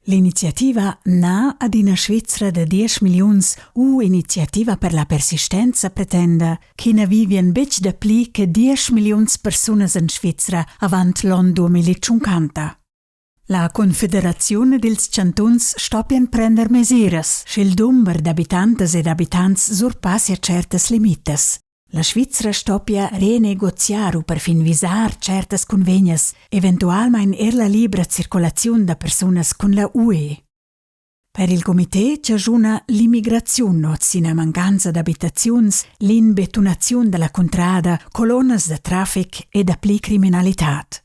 L'iniziativa Na ad ina Svizra da diesch milliuns u Iniziativa per la persistenza pretenda ch'i na vivian betg dapli che diesch milliuns persunas en Svizra avant l'onn 2050. La Confederaziun ed ils chantuns stoppian prender mesiras, sch'il dumber d'abitantas ed abitants surpassia tschertas limitas. La Svizra stoppia renegoziar u perfin visar tschertas cunvegnas, eventualmain er la libra circulaziun da persunas cun la UE. Per il comité chaschuna l'immigraziun oz ina mancanza d'abitaziuns, l'inbetunaziun da la cuntrada, colonnas da traffic e dapli criminalitad.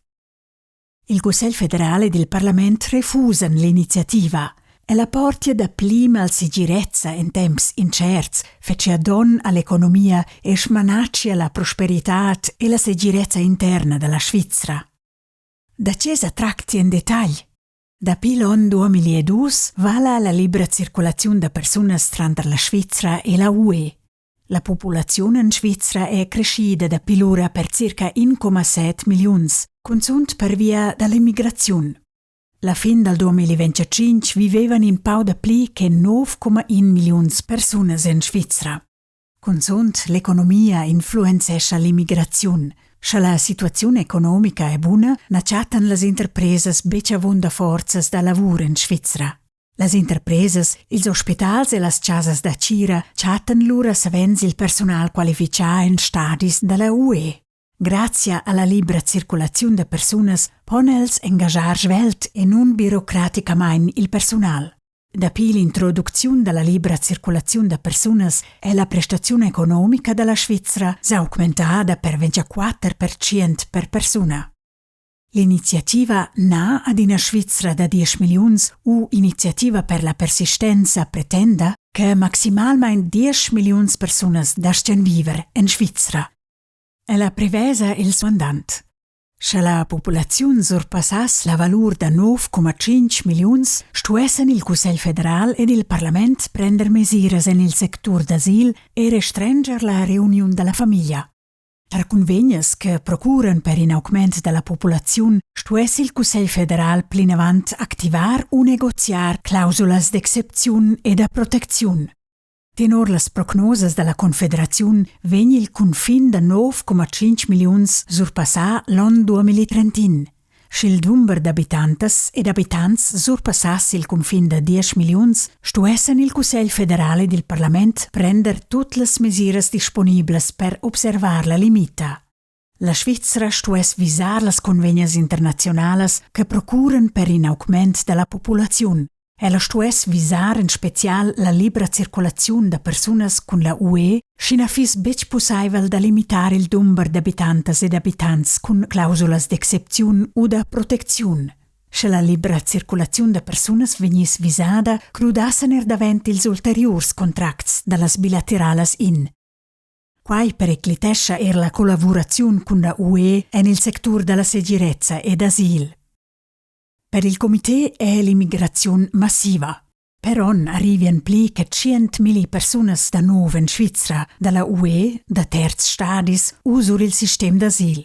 Il Cussegl federal ed il parlament refusan l'iniziativa. Ella portia dapli malsegirezza en temps intscherts, fetschia donn a l'economia e smanatschia la prosperitad e la segirezza interna da la Svizra. Da tge sa tracti en detagl? Dapi l'onn 2002 vala la libra circulaziun da persunas tranter la Svizra e la UE. La populaziun en Svizra è creschida dapi lura per circa 1,7 milliuns, cunzunt pervia da l'immigraziun. La fin dal 2025 vivevan in pau dapli che 9,1 milliuns persunas en Svizra. Cunzunt l'economia influenzescha l'immigraziun. Sche la situaziun economica è buna, na chattan las interpresas betg avunda forzas da lavur en Svizra. Las interpresas, ils ospitals e las chasas da tgira chattan lura savens il persunal qualifichà en stadis da la UE. Grazia a la libra circulaziun da persunas pon els engaschar svelt e nunbirocraticamain il persunal. Dapi l'introducziun da la libra circulaziun da persunas è la prestaziun economica da la Svizra s'augmentada per 24% per persuna. L'iniziativa Na ad ina Svizra da diesch milliuns u Iniziativa per la persistenza pretenda che maximalmain diesch milliuns persunas dastgan viver en Svizra. Ella prevesa il suandant. Sche la populaziun surpassass la valur da 9,5 milliuns, stuessen il Cussegl federal ed il parlament prender mesiras en il sectur d'asil e restrenger la reuniun da la famiglia. Tar cunvegnas che procuran per in augment da la populaziun stuess il Cussegl federal plinavant activar u negoziar clausulas d'excepziun e da protecziun. Tenor las prognosas da la Confederaziun vegn il cunfin da 9,5 milliuns surpassà l'onn 2031. Sch'il dumber d'abitantas ed abitants surpassass il cunfin da diesch milliuns, stuessan il Cussegl federal ed il parlament prender tut las mesiras disponiblas per observar la limita. La Svizra stuess visar las cunvegnas internaziunalas che procuran per in augment da la populaziun. Ella stuess visar en spezial la libra circulaziun da persunas cun la UE, sch'i na fiss betg pussaivel da limitar il dumber d'abitantas ed abitants cun clausulas d'excepziun u da protecziun. Sche la libra circulaziun da persunas vegniss visada, crudassan er davent ils ulteriurs contracts da las bilateralas in. Quai periclitescha er la collavuraziun cun la UE en il sectur da la segirezza ed asil. Per il comité è l'immigraziun massiva. Per onn arrivian pli che 100.000 persunas da nov en Svizra, da la UE, da terzs stadis u sur il sistem d'asil.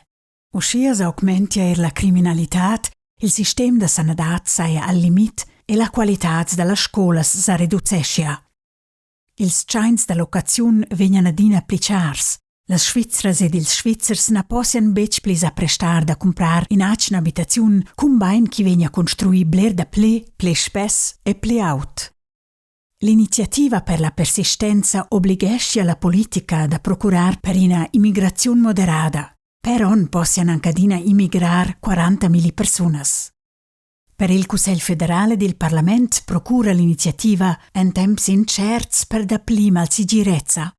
Uschia s'augmentia er la criminalitad, il sistem da sanadad saja al limit e la qualitad da las scolas sa reduceschia. Ils tschains da locaziun vegnan adina pli chars. Las Svizras ed ils Svizzers na possian betg pli sa prestar da cumprar in'atgna abitaziun, cumbain ch'i vegnia construì bler dapli, pli spess e pli aut. L'iniziativa per la persistenza obligheschia la politica da procurar per ina immigraziun moderada. Per onn possian anc adina immigrar 40.000 persunas. Per il Cussegl federal ed il parlament procura l'iniziativa en temps intscherts per dapli malsegirezza.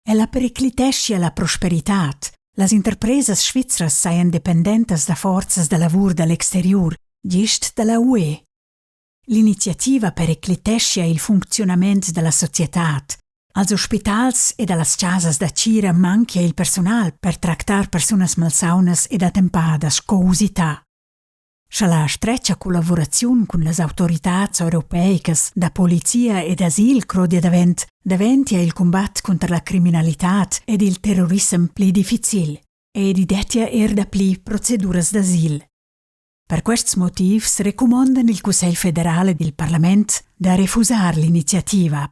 Ella pericliteschia la prosperitad. Las interpresas svizras sajan dependentas da forzas da lavur da l'exteriur, gist da la UE. L'iniziativa pericliteschia il funcziunament da la societad. Als ospitals ed a las chasas da tgira manchia il persunal per tractar persunas malsaunas ed attempadas sco usità. Sche la stretga collavuraziun cun las autoritads europeicas da polizia ed asil crodia davent, daventia il cumbat cunter la criminalitad ed il terrorissem pli difficil ed i dettia er dapli proceduras d'asil. Per quests motivs recumondan il Cussegl federal ed il parlament da refusar l'iniziativa.